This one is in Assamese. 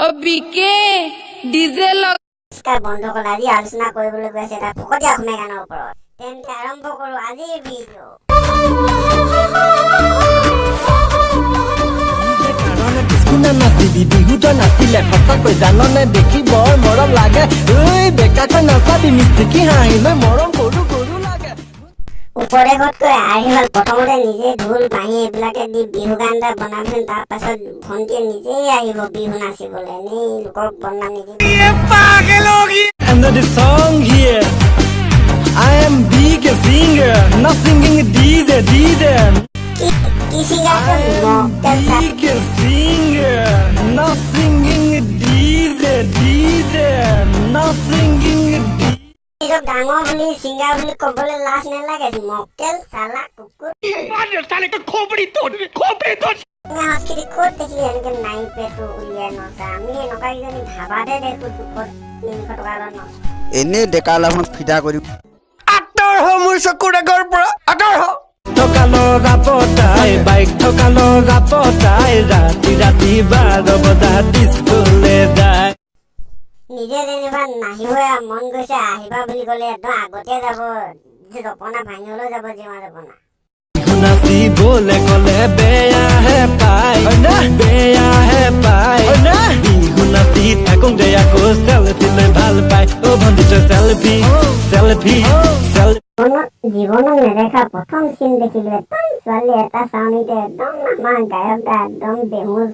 অ বিকে, ডিজে লগ। নমস্কাৰ বন্ধুসকল, আজি আলোচনা কৰিবলৈ গৈ আছে এটা ফকতীয়া অসমীয়া গানৰ ওপৰত। তেন্তে আৰম্ভ কৰোঁ আজিৰ ভিডিঅ'। কাৰণে ডিস্কো নাচিবি, বিহু তই নাচিলে সঁচাকৈ জাননে দেখি বৰ মৰম লাগে। ঐ, বেকাকৈ নাচাবি, মিচিকি হাঁহি লৈ মৰম কৰো কৰো লাগে। উপদেশতকৈ আৰ্হি ভাল। প্ৰথমতে নিজে ঢোল, বাঁহী এইবিলাকে দি বিহু গান এটা বনাবচোন, তাৰপাছত ভণ্টিয়ে নিজেই আহিব বিহু নাচিবলৈ। এনেই লোকক বদনাম নিদিব। And the song here, I am big singer, not singing DJ DJ. কি কি ছিংগাৰটো মক্কেল চাই। Big singer, not singing DJ DJ, not singing DJ. নিজক ডাঙৰ বুলি, ছিংগাৰ বুলি ক'বলৈ লাজ নালাগে? মক্কেল চালা কুকুৰ। সংস্কৃতি ক'ত দেখিলি এনেকে নাৰী পেটটো উলিয়াই নচা? আমি এনেকুৱা কিজানি ধাবাতে দেখো, 200-300 টকা লৈ নচা। এনেই ডেকা ল'ৰাখন ফিটা কৰি আঁতৰ হ মোৰ চকুৰ আগৰ পৰা, আঁতৰ হ। থকা ল'ৰা পতাই, বাইক থকা ল'ৰা পতাই, ৰাতি ৰাতি 12 বজাত ডিস্কোলে যায়। নিজে যেনিবা নাহিবই আৰু, মন গৈছে আহিবা বুলি ক'লে একদম আগতে যাব, জপনা ভাঙি হ'লেও যাব, জিমা জপনা। বিহু নাচিবলে ক'লে বেয়াহে পায়, বেয়াহে পায়। বিহু নাচি থাকোঁতে আকৌ চেলফি লৈ ভাল পায়। অ ভণ্টি, তই চেলফি চেলফি চেলফি। জীৱনত জীৱনত নেদেখা প্ৰথম চিন দেখিলো। একদম ছোৱালী এটা চাউনিতে একদম আমাৰ গায়ক দা একদম বেমুজ।